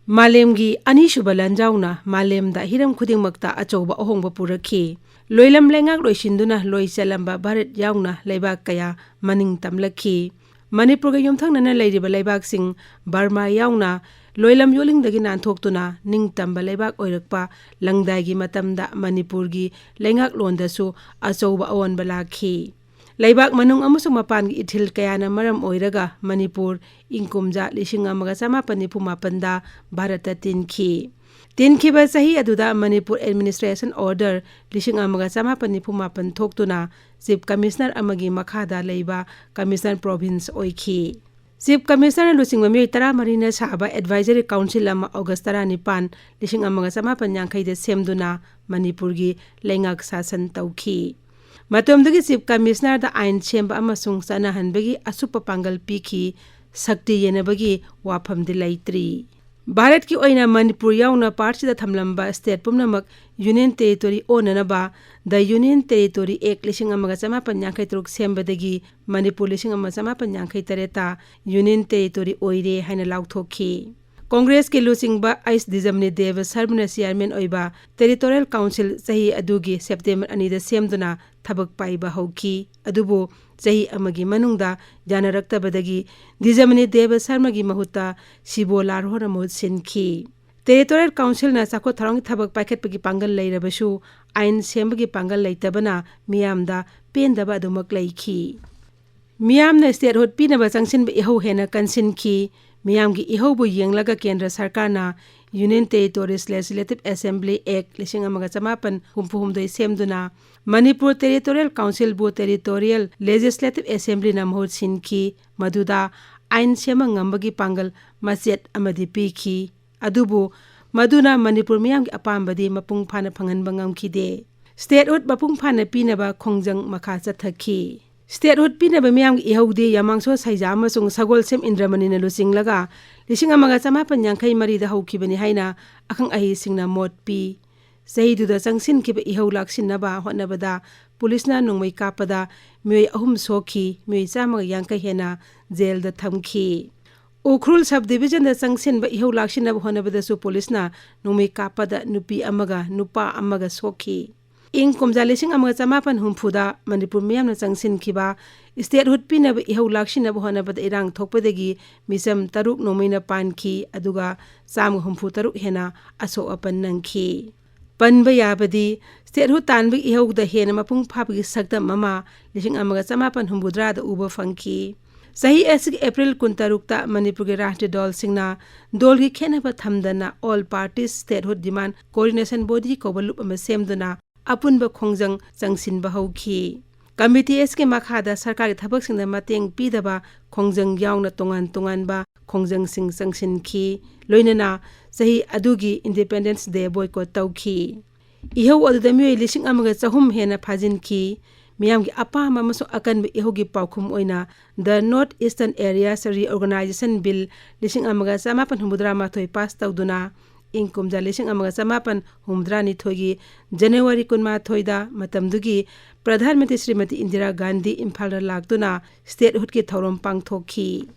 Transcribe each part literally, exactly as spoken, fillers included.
ꯃꯥꯂꯦꯝꯒꯤ ꯑꯅꯤꯁꯨꯕ ꯂꯥꯟꯖꯥꯎꯅ ꯃꯥꯂꯦꯝꯗ ꯍꯤꯔꯝ ꯈꯨꯗꯤꯡꯃꯛꯇ ꯑꯆꯧꯕ ꯑꯍꯣꯡꯕ ꯄꯨꯔꯛꯈꯤ꯫ ꯂꯣꯏꯂꯝ ꯂꯩꯉꯥꯛ ꯂꯣꯏꯁꯤꯟꯗꯨꯅ ꯂꯣꯏ ꯆꯠꯂꯝꯕ ꯚꯥꯔꯠ ꯌꯥꯎꯅ ꯂꯩꯕꯥꯛ ꯀꯌꯥ ꯃꯅꯤꯡ ꯇꯝꯂꯛꯈꯤ꯫ ꯃꯅꯤꯄꯨꯔꯒ ꯌꯨꯝꯊꯪꯅꯅ ꯂꯩꯔꯤꯕ ꯂꯩꯕꯥꯛꯁꯤꯡ ꯕꯔꯃꯥ ꯌꯥꯎꯅ ꯂꯣꯏꯂꯝ ꯌꯣꯠꯂꯤꯡꯗꯒꯤ ꯅꯥꯟꯊꯣꯛꯇꯨꯅ ꯅꯤꯡꯇꯝꯕ ꯂꯩꯕꯥꯛ ꯑꯣꯏꯔꯛꯄ ꯂꯪꯗꯥꯏꯒꯤ ꯃꯇꯝꯗ ꯃꯅꯤꯄꯨꯔꯒꯤ ꯂꯩꯉꯥꯛꯂꯣꯟꯗꯁꯨ ꯑꯆꯧꯕ ꯑꯑꯣꯟꯕ ꯂꯥꯛꯈꯤ꯫ ꯂꯩꯕꯥꯛ ꯃꯅꯨꯡ ꯑꯃꯁꯨꯡ ꯃꯄꯥꯟꯒꯤ ꯏꯊꯤꯜ ꯀꯌꯥꯅ ꯃꯔꯝ ꯑꯣꯏꯔꯒ ꯃꯅꯤꯄꯨꯔ ꯏꯪ ꯀꯨꯝꯖꯥ ꯂꯤꯁꯤꯡ ꯑꯃꯒ ꯆꯃꯥꯄꯟ ꯅꯤꯐꯨ ꯃꯥꯄꯟꯗ ꯚꯥꯔꯠꯇ ꯇꯤꯟꯈꯤ꯫ ꯇꯤꯟꯈꯤꯕ ꯆꯍꯤ ꯑꯗꯨꯗ ꯃꯅꯤꯄꯨꯔ Administration Order ꯂꯤꯁꯤꯡ ꯑꯃꯒ ꯆꯃꯥꯄꯟ ꯅꯤꯐꯨ ꯃꯥꯄꯟ ꯊꯣꯛꯇꯨꯅ Chief Commissioner ꯑꯃꯒꯤ ꯃꯈꯥꯗ ꯂꯩꯕ Commissioner Province ꯑꯣꯏꯈꯤ꯫ Chief Commissioner ꯂꯨꯆꯤꯡꯕ ꯃꯤꯑꯣꯏ ꯇꯔꯥꯃꯔꯤꯅ ꯁꯥꯕ Advisory Council ꯑꯃ August ꯇꯔꯥꯅꯤꯄꯥꯟ, ꯂꯤꯁꯤꯡ ꯑꯃꯒ ꯆꯃꯥꯄꯟ ꯌꯥꯡꯈꯩꯗ ꯁꯦꯝꯗꯨꯅ ꯃꯅꯤꯄꯨꯔꯒꯤ ꯂꯩꯉꯥꯛ ꯁꯥꯁꯟ ꯇꯧꯈꯤ꯫ ꯃꯇꯝꯗꯨꯒꯤ Chief Commissionerꯗ ꯑꯥꯏꯟ ꯁꯦꯝꯕ ꯑꯃꯁꯨꯡ ꯆꯠꯅꯍꯟꯕꯒꯤ ꯑꯁꯨꯞꯄ ꯄꯥꯡꯒꯜ ꯄꯤꯈꯤ, ꯁꯛꯇꯤ ꯌꯦꯟꯅꯕꯒꯤ ꯋꯥꯐꯝꯗꯤ ꯂꯩꯇ꯭ꯔꯤ꯫ ꯚꯥꯔꯠꯀꯤ ꯑꯣꯏꯅ ꯃꯅꯤꯄꯨꯔ ꯌꯥꯎꯅ ꯄꯥꯔꯠꯁꯤꯗ ꯊꯝꯂꯝꯕ state ꯄꯨꯝꯅꯃꯛ Union Territory ꯑꯣꯟꯅꯅꯕ The Union Territory Act ꯂꯤꯁꯤꯡ ꯑꯃꯒ ꯆꯃꯥꯄꯟ ꯌꯥꯡꯈꯩ ꯇꯔꯨꯛ ꯁꯦꯝꯕꯗꯒꯤ ꯃꯅꯤꯄꯨꯔ ꯂꯤꯁꯤꯡ ꯑꯃ ꯆꯃꯥꯄꯟ ꯌꯥꯡꯈꯩ ꯇꯔꯦꯠꯇ Union Territory ꯑꯣꯏꯔꯦ ꯍꯥꯏꯅ ꯂꯥꯎꯊꯣꯛꯈꯤ꯫ ꯀꯣꯡꯒ꯭ꯔꯦꯁꯀꯤ ꯂꯨꯆꯤꯡꯕ ꯑꯩꯆ ꯗꯤꯖꯃꯅꯤ ꯗꯦꯕ ꯁꯔꯃꯅ chairman ꯑꯣꯏꯕ Territorial Council ꯆꯍꯤ ꯑꯗꯨꯒꯤ September ꯑꯅꯤꯗ ꯁꯦꯝꯗꯨꯅ ꯊꯕꯛ ꯄꯥꯏꯕ ꯍꯧꯈꯤ꯫ ꯑꯗꯨꯕꯨ ꯆꯍꯤ ꯑꯃꯒꯤ ꯃꯅꯨꯡꯗ ꯌꯥꯅꯔꯛꯇꯕꯗꯒꯤ ꯗꯤꯖꯃꯅꯤ ꯗꯦꯕ ꯁꯔꯃꯒꯤ ꯃꯍꯨꯠꯇ ꯁꯤꯕꯣ ꯂꯥꯔꯍꯣꯅ ꯃꯍꯨꯠ ꯁꯤꯟꯈꯤ꯫ Territorial Councilꯅ ꯆꯥꯎꯈꯠ ꯊꯧꯔꯥꯡꯒꯤ ꯊꯕꯛ ꯄꯥꯏꯈꯠꯄꯒꯤ ꯄꯥꯡꯒꯜ ꯂꯩꯔꯕꯁꯨ ꯑꯥꯏꯟ ꯁꯦꯝꯕꯒꯤ ꯄꯥꯡꯒꯜ ꯂꯩꯇꯕꯅ ꯃꯤꯌꯥꯝꯗ ꯄꯦꯟꯗꯕ ꯑꯗꯨꯃꯛ ꯂꯩꯈꯤ꯫ ꯃꯤꯌꯥꯝꯅ statehood ꯄꯤꯅꯕ ꯆꯪꯁꯤꯟꯕ ꯏꯍꯧ ꯍꯦꯟꯅ ꯀꯟꯁꯤꯟꯈꯤ꯫ ꯃꯤꯌꯥꯝꯒꯤ ꯏꯍꯧꯕꯨ ꯌꯦꯡꯂꯒ ꯀꯦꯟꯗ꯭ꯔ ꯁꯔꯀꯥꯔꯅ Union Territories Legislative Assembly Act ꯂꯤꯁꯤꯡ ꯑꯃꯒ ꯆꯃꯥꯄꯟ ꯍꯨꯝꯐꯨ ꯍꯨꯝꯗꯣꯏ ꯁꯦꯝꯗꯨꯅ ꯃꯅꯤꯄꯨꯔ Territorial Councilꯕꯨ Territorial Legislative Assemblyꯅ ꯃꯍꯨꯠ ꯁꯤꯟꯈꯤ, ꯃꯗꯨꯗ ꯑꯥꯏꯟ ꯁꯦꯝꯕ ꯉꯝꯕꯒꯤ ꯄꯥꯡꯒꯜ ꯃꯆꯦꯠ ꯑꯃꯗꯤ ꯄꯤꯈꯤ꯫ ꯑꯗꯨꯕꯨ ꯃꯗꯨꯅ ꯃꯅꯤꯄꯨꯔ ꯃꯤꯌꯥꯝꯒꯤ ꯑꯄꯥꯝꯕꯗꯤ ꯃꯄꯨꯡ ꯐꯥꯅ ꯐꯪꯍꯟꯕ ꯉꯝꯈꯤꯗꯦ꯫ Statehood ꯃꯄꯨꯡ ꯐꯥꯅ ꯄꯤꯅꯕ ꯈꯣꯡꯖꯪ ꯃꯈꯥ ꯆꯠꯊꯈꯤ꯫ Statehood ꯄꯤꯅꯕ ꯃꯤꯌꯥꯝꯒꯤ ꯏꯍꯧꯗꯤ ꯌꯥꯃꯥꯡꯁꯣ ꯁꯩꯖꯥ ꯑꯃꯁꯨꯡ ꯁꯒꯣꯜꯁꯦꯝ ꯏꯟꯗ꯭ꯔꯃꯅꯤꯅ ꯂꯨꯆꯤꯡꯂꯒ ꯂꯤꯁꯤꯡ ꯑꯃꯒ ꯆꯃꯥꯄꯟ ꯌꯥꯡꯈꯩ ꯃꯔꯤꯗ ꯍꯧꯈꯤꯕꯅꯤ ꯍꯥꯏꯅ ꯑꯈꯪ ꯑꯍꯩꯁꯤꯡꯅ ꯃꯣꯠ ꯄꯤ꯫ ꯆꯍꯤꯗꯨꯗ ꯆꯪꯁꯤꯟꯈꯤꯕ ꯏꯍꯧ ꯂꯥꯛꯁꯤꯟꯅꯕ ꯍꯣꯠꯅꯕꯗ ꯄꯨꯂꯤꯁꯅ ꯅꯣꯡꯃꯩ ꯀꯥꯞꯄꯗ ꯃꯤꯑꯣꯏ ꯑꯍꯨꯝ ꯁꯣꯛꯈꯤ, ꯃꯤꯑꯣꯏ ꯆꯥꯝꯃꯒ ꯌꯥꯡꯈꯩ ꯍꯦꯟꯅ ꯖꯦꯜꯗ ꯊꯝꯈꯤ꯫ ꯎꯈ꯭ꯔꯨꯜ ꯁꯕ ꯗꯤꯕꯤꯖꯟꯗ ꯆꯪꯁꯤꯟꯕ ꯏꯍꯧ ꯂꯥꯛꯁꯤꯟꯅꯕ ꯍꯣꯠꯅꯕꯗꯁꯨ ꯄꯨꯂꯤꯁꯅ ꯅꯣꯡꯃꯩ ꯀꯥꯞꯄꯗ ꯅꯨꯄꯤ ꯑꯃꯒ ꯅꯨꯄꯥ ꯑꯃꯒ ꯁꯣꯛꯈꯤ꯫ ꯏꯪ ꯀꯨꯝꯖꯥ ꯂꯤꯁꯤꯡ ꯑꯃꯒ ꯆꯃꯥꯄꯟ ꯍꯨꯝꯐꯨꯗ ꯃꯅꯤꯄꯨꯔ ꯃꯤꯌꯥꯝꯅ ꯆꯪꯁꯤꯟꯈꯤꯕ statehood ꯄꯤꯅꯕ ꯏꯍꯧ ꯂꯥꯛꯁꯤꯟꯅꯕ ꯍꯣꯠꯅꯕꯗ ꯏꯔꯥꯡ ꯊꯣꯛꯄꯗꯒꯤ ꯃꯤꯆꯝ ꯇꯔꯨꯛ ꯅꯣꯡꯃꯩꯅ ꯄꯥꯟꯈꯤ, ꯑꯗꯨꯒ ꯆꯥꯝꯃꯒ ꯍꯨꯝꯐꯨ ꯇꯔꯨꯛ ꯍꯦꯟꯅ ꯑꯁꯣꯛ ꯑꯄꯟ ꯅꯪꯈꯤ꯫ ꯄꯟꯕ ꯌꯥꯕꯗꯤ statehood ꯇꯥꯟꯕꯒꯤ ꯏꯍꯧꯗ ꯍꯦꯟꯅ ꯃꯄꯨꯡ ꯐꯥꯕꯒꯤ ꯁꯛꯇꯝ ꯑꯃ ꯂꯤꯁꯤꯡ ꯑꯃꯒ ꯆꯃꯥꯄꯟ ꯍꯨꯝꯐꯨꯇꯔꯥꯗ ꯎꯕ ꯐꯪꯈꯤ꯫ ꯆꯍꯤ ꯑꯁꯤꯒꯤ ꯑꯦꯄ꯭ꯔꯤꯜ ꯀꯨꯟꯇꯔꯨꯛꯇ ꯃꯅꯤꯄꯨꯔꯒꯤ ꯔꯥꯖꯅꯤꯇꯤ ꯗꯜꯁꯤꯡꯅ ꯗꯜꯒꯤ ꯈꯦꯠꯅꯕ ꯊꯝꯗꯅ All Parties Statehood Demand Coordination Body ꯀꯧꯕ ꯂꯨꯞ ꯑꯃ ꯁꯦꯝꯗꯨꯅ ꯑꯄꯨꯟꯕ ꯈꯣꯡꯖꯪ ꯆꯪꯁꯤꯟꯕ ꯍꯧꯈꯤ꯫ ꯀꯃꯤꯇꯤ ꯑꯁꯤꯒꯤ ꯃꯈꯥꯗ ꯁꯔꯀꯥꯔꯒꯤ ꯊꯕꯛꯁꯤꯡꯗ ꯃꯇꯦꯡ ꯄꯤꯗꯕ ꯈꯣꯡꯖꯪ ꯌꯥꯎꯅ ꯇꯣꯉꯥꯟ ꯇꯣꯉꯥꯟꯕ ꯈꯣꯡꯖꯪꯁꯤꯡ ꯆꯪꯁꯤꯟꯈꯤ꯫ ꯂꯣꯏꯅꯅ ꯆꯍꯤ ꯑꯗꯨꯒꯤ Independence Day boycott ꯇꯧꯈꯤ꯫ ꯏꯍꯧ ꯑꯗꯨꯗ ꯃꯤꯑꯣꯏ ꯂꯤꯁꯤꯡ ꯑꯃꯒ ꯆꯍꯨꯝ ꯍꯦꯟꯅ ꯐꯥꯖꯤꯟꯈꯤ꯫ ꯃꯤꯌꯥꯝꯒꯤ ꯑꯄꯥꯝꯕ ꯑꯃꯁꯨꯡ ꯑꯀꯟꯕ ꯏꯍꯧꯒꯤ ꯄꯥꯎꯈꯨꯝ ꯑꯣꯏꯅ The North Eastern Areas Reorganization Bill ꯂꯤꯁꯤꯡ ꯑꯃꯒ ꯆꯃꯥꯄꯟ ꯍꯨꯝꯐꯨꯇꯔꯥ ꯃꯥꯊꯣꯏ ꯄꯥꯁ ꯇꯧꯗꯨꯅ ꯏꯪ ꯀꯨꯝꯖꯥ ꯂꯤꯁꯤꯡ ꯑꯃꯒ ꯆꯃꯥꯄꯟ ꯍꯨꯝꯐꯨꯇꯔꯥꯅꯤꯊꯣꯏꯒꯤ ꯖꯅꯋꯥꯔꯤ ꯀꯨꯟꯃꯥꯊꯣꯏꯗ ꯃꯇꯝꯗꯨꯒꯤ ꯄ꯭ꯔꯙꯥꯟ ꯃꯟꯇ꯭ꯔꯤ ꯁ꯭ꯔꯤꯃꯇꯤ ꯏꯟꯗꯤꯔꯥ ꯒꯥꯟꯙꯤ ꯏꯝꯐꯥꯜꯗ ꯂꯥꯛꯇꯨꯅ statehoodꯀꯤ ꯊꯧꯔꯝ ꯄꯥꯡꯊꯣꯛꯈꯤ꯫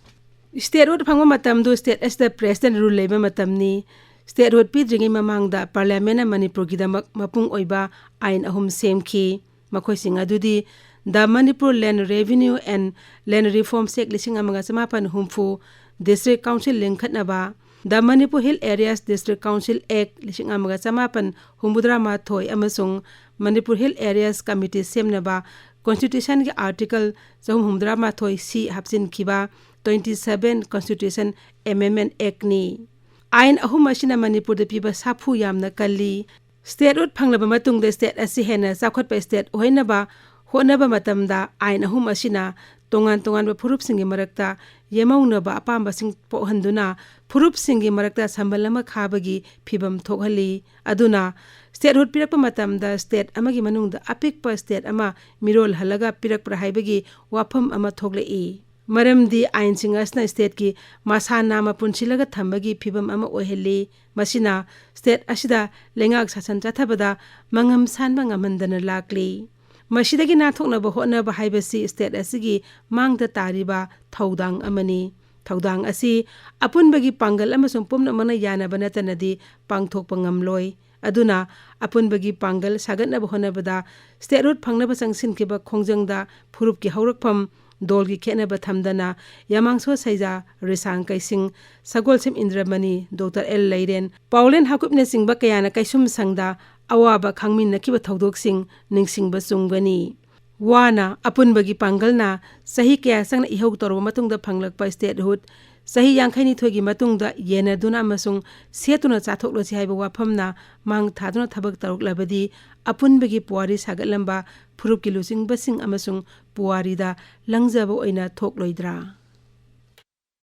Statehood ꯐꯪꯕ ꯃꯇꯝꯗꯨ state ꯑꯁꯤꯗ president rule ꯂꯩꯕ ꯃꯇꯝꯅꯤ꯫ Statehood ꯄꯤꯗ꯭ꯔꯤꯉꯩ ꯃꯃꯥꯡꯗ parliamentꯅ ꯃꯅꯤꯄꯨꯔꯒꯤꯗꯃꯛ ꯃꯄꯨꯡ ꯑꯣꯏꯕ ꯑꯥꯏꯟ ꯑꯍꯨꯝ ꯁꯦꯝꯈꯤ꯫ ꯃꯈꯣꯏꯁꯤꯡ ꯑꯗꯨꯗꯤ The Manipur Land Revenue and Land Reforms Act ꯂꯤꯁꯤꯡ ꯑꯃꯒ ꯆꯃꯥꯄꯟ ꯍꯨꯝꯐꯨ, District Council ꯂꯤꯡꯈꯠꯅꯕ, The Manipur Hill Areas District Council Act ꯂꯤꯁꯤꯡ ꯑꯃꯒ ꯆꯃꯥꯄꯟ ꯍꯨꯝꯐꯨꯇꯔꯥ ꯃꯥꯊꯣꯏ ꯑꯃꯁꯨꯡ Manipur Hill Areas Committee ꯁꯦꯝꯅꯕ Constitutionꯒꯤ Article ꯆꯍꯨꯝ ꯍꯨꯝꯐꯨꯇꯔꯥ ꯃꯥꯊꯣꯏ C ꯍꯥꯞꯆꯤꯟꯈꯤꯕ twenty seven Constitution Amendment Actꯅꯤ꯫ ꯑꯥꯏꯟ ꯑꯍꯨꯝ ꯑꯁꯤꯅ ꯃꯅꯤꯄꯨꯔꯗ ꯄꯤꯕ ꯁꯥꯐꯨ ꯌꯥꯝꯅ ꯀꯜꯂꯤ꯫ Statehood ꯐꯪꯂꯕ ꯃꯇꯨꯡꯗ state ꯑꯁꯤ ꯍꯦꯟꯅ ꯆꯥꯎꯈꯠꯄ state ꯑꯣꯏꯅꯕ ꯍꯣꯠꯅꯕ ꯃꯇꯝꯗ ꯑꯥꯏꯟ ꯑꯍꯨꯝ ꯑꯁꯤꯅ ꯇꯣꯉꯥꯟ ꯇꯣꯉꯥꯟꯕ ꯐꯨꯔꯨꯞꯁꯤꯡꯒꯤ ꯃꯔꯛꯇ ꯌꯦꯃꯧꯅꯕ ꯑꯄꯥꯝꯕꯁꯤꯡ ꯄꯣꯛꯍꯟꯗꯨꯅ ꯐꯨꯔꯨꯞꯁꯤꯡꯒꯤ ꯃꯔꯛꯇ ꯁꯝꯕꯜ ꯑꯃ ꯈꯥꯕꯒꯤ ꯐꯤꯚꯝ ꯊꯣꯛꯍꯜꯂꯤ꯫ ꯑꯗꯨꯅ statehood ꯄꯤꯔꯛꯄ ꯃꯇꯝꯗ state ꯑꯃꯒꯤ ꯃꯅꯨꯡꯗ ꯑꯄꯤꯛꯄ state ꯑꯃ ꯃꯤꯔꯣꯜꯍꯜꯂꯒ ꯄꯤꯔꯛꯄ꯭ꯔꯥ ꯍꯥꯏꯕꯒꯤ ꯋꯥꯐꯝ ꯑꯃ ꯊꯣꯛꯂꯛꯏ꯫ ꯃꯔꯝꯗꯤ ꯑꯥꯏꯟꯁꯤꯡ ꯑꯁꯤꯅ stateꯀꯤ ꯃꯁꯥ ꯅꯥꯝꯃ ꯄꯨꯟꯁꯤꯜꯂꯒ ꯊꯝꯕꯒꯤ ꯐꯤꯚꯝ ꯑꯃ ꯑꯣꯏꯍꯜꯂꯤ꯫ ꯃꯁꯤꯅ state ꯑꯁꯤꯗ ꯂꯩꯉꯥꯛ ꯁꯥꯁꯟ ꯆꯠꯊꯕꯗ ꯃꯉꯝ ꯁꯥꯟꯕ ꯉꯝꯍꯟꯗꯅ ꯂꯥꯛꯂꯤ꯫ ꯃꯁꯤꯗꯒꯤ ꯅꯥꯟꯊꯣꯛꯅꯕ ꯍꯣꯠꯅꯕ ꯍꯥꯏꯕꯁꯤ state ꯑꯁꯤꯒꯤ ꯃꯥꯡꯗ ꯇꯥꯔꯤꯕ ꯊꯧꯗꯥꯡ ꯑꯃꯅꯤ꯫ ꯊꯧꯗꯥꯡ ꯑꯁꯤ ꯑꯄꯨꯟꯕꯒꯤ ꯄꯥꯡꯒꯜ ꯑꯃꯁꯨꯡ ꯄꯨꯝꯅꯃꯛꯅ ꯌꯥꯅꯕ ꯅꯠꯇꯅꯗꯤ ꯄꯥꯡꯊꯣꯛꯄ ꯉꯝꯂꯣꯏ꯫ ꯑꯗꯨꯅ ꯑꯄꯨꯟꯕꯒꯤ ꯄꯥꯡꯒꯜ ꯁꯥꯒꯠꯅꯕ ꯍꯣꯠꯅꯕꯗ statehood ꯐꯪꯅꯕ ꯆꯪꯁꯤꯟꯈꯤꯕ ꯈꯣꯡꯖꯪꯗ ꯐꯨꯔꯨꯞꯀꯤ ꯍꯧꯔꯛꯐꯝ, ꯗꯣꯜꯒꯤ ꯈꯦꯠꯅꯕ ꯊꯝꯗꯅ ꯌꯥꯃꯥꯡꯁꯣ ꯁꯩꯖꯥ, ꯔꯤꯁꯥꯡ ꯀꯩꯁꯤꯡ, ꯁꯒꯣꯜꯁꯦꯝ ꯏꯟꯗ꯭ꯔꯃꯅꯤ, ꯗꯣꯛꯇꯔ ꯑꯦꯜ ꯂꯩꯔꯦꯟ, ꯄꯥꯎꯂꯦꯟ ꯍꯥꯀꯨꯞꯅꯆꯤꯡꯕ ꯀꯌꯥꯅ ꯀꯩꯁꯨꯝꯁꯪꯗ ꯑꯋꯥꯕ ꯈꯪꯃꯤꯟꯅꯈꯤꯕ ꯊꯧꯗꯣꯛꯁꯤꯡ ꯅꯤꯡꯁꯤꯡꯕ ꯆꯨꯝꯒꯅꯤ꯫ ꯋꯥꯅ ꯑꯄꯨꯟꯕꯒꯤ ꯄꯥꯡꯒꯜꯅ ꯆꯍꯤ ꯀꯌꯥ ꯆꯪꯅ ꯏꯍꯧ ꯇꯧꯔꯕ ꯃꯇꯨꯡꯗ ꯐꯪꯂꯛꯄ statehood, ꯆꯍꯤ ꯌꯥꯡꯈꯩꯅꯤꯊꯣꯏꯒꯤ ꯃꯇꯨꯡꯗ ꯌꯦꯟꯅꯗꯨꯅ ꯑꯃꯁꯨꯡ ꯁꯦꯠꯇꯨꯅ ꯆꯥꯊꯣꯛꯂꯁꯤ ꯍꯥꯏꯕ ꯋꯥꯐꯝꯅ ꯃꯥꯡ ꯊꯥꯗꯨꯅ ꯊꯕꯛ ꯇꯧꯔꯛꯂꯕꯗꯤ ꯑꯄꯨꯟꯕꯒꯤ ꯄꯨꯋꯥꯔꯤ ꯁꯥꯒꯠꯂꯝꯕ ꯐꯨꯔꯨꯞꯀꯤ ꯂꯨꯆꯤꯡꯕꯁꯤꯡ ꯑꯃꯁꯨꯡ ꯄꯨꯋꯥꯔꯤꯗ ꯂꯪꯖꯕ ꯑꯣꯏꯅ ꯊꯣꯛꯂꯣꯏꯗ꯭ꯔꯥ?